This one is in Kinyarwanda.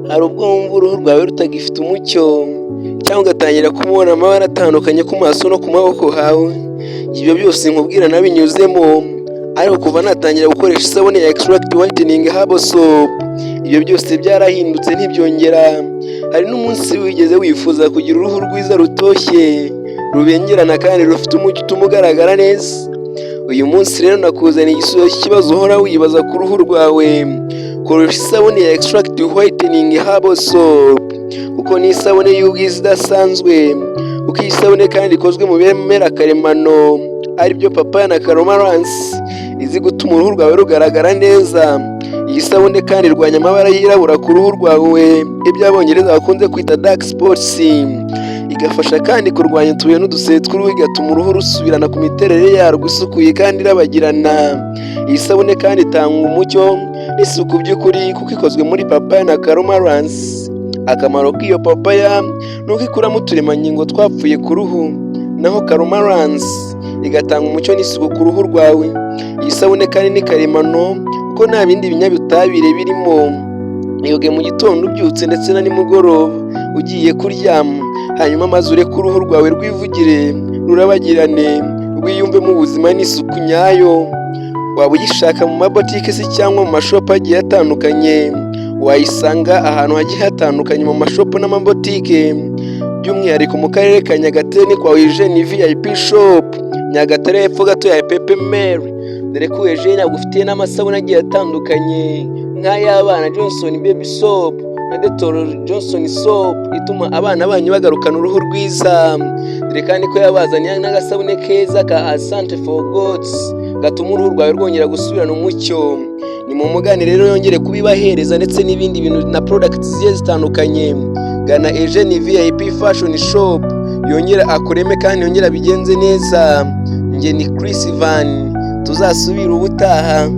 Hari ubwo wumva uruhu rwawe rutagifite umucyo, cyangwa ugatangira kubona amabara atandukanye ku maso no ku maboko hawe? Ibyo byose nkubwira nabinyuzemo, ariko kuva natangira gukoresha isabune ya Extract Whitening Herbal Soap, ibyo byose byarahindutse, ntibyongera. Hari n'umunsi wigeze wifuza kugira uruhu rwiza, rutoshye, rubengerana kandi rufite umucyo utuma ugaragara neza? Uyu munsi rero nakuzaniye igisubizo cy'ikibazo uhora wibaza ku ruhu rwawe. Koresha isabune ya Extract Whitening Herbal Soap, kuko ni isabune y'ubwiza idasanzwe, kuko iyi sabune kandi ikozwe mu bimera karemano, aribyo papaya na calamansi, izi gutuma uruhu rwawe rugaragara neza. Iyi sabune kandi irwanya amabara yirabura ku ruhu rwawe, ibyo Abongereza bakunze kwita dark spots, igafasha kandi kurwanya utubuye n'udusebe tw'uruhu, igatuma uruhu rusubirana ku miterere yarwo isukuye kandi irabagirana. Iyi sabune kandi itanga umucyo n'isuku by'ukuri, kuko ikozwe muri papaya na calamansi. Akamaro k'iyo papaya ni uko ikuramo uturemangingo twapfuye ku ruhu, naho calamansi igatanga umucyo n'isuku ku ruhu rwawe. Iyi sabune kandi ni karemano, kuko nta bindi binyabutabire birimo. Yoge mu gitondo ubyutse ndetse na nimugoroba ugiye kuryama, hanyuma maze ureke uruhu rwawe rwivugire, rurabagirane, rwiyumvemo ubuzima n'isuku nyayo. Waba uyishaka mu mabotike se cyangwa mu mashopu agiye atandukanye, wayisanga ahantu hagiye hatandukanye mu mashopu n'amabotike, by'umwihariko mu karere ka Nyagatare ni kwa Eugene VIP Shop, Nyagatare hepfo gato ya Pepe Mary. Dore ko Eugene agufitiye n'amasabune agiye atandukanye nk'ay'abana, Johnson Baby Soap na Dettol Johnson Soap, ituma abana banyu bagarukana uruhu rwiza. Dore kandi ko yabazaniye n'agasabune keza ka Asante for Gods, gatuma uruhu rwawe rwongera gusubirana umucyo. Ni mu mugani rero yongere kubibahereza, ndetse n'ibindi bintu na product zigiye zitandukanye. Gana Eugene VIP Fashion Shop, yongere akureme kandi yongere abigenze neza. Njye ni Chris Van, tuzasubira ubutaha.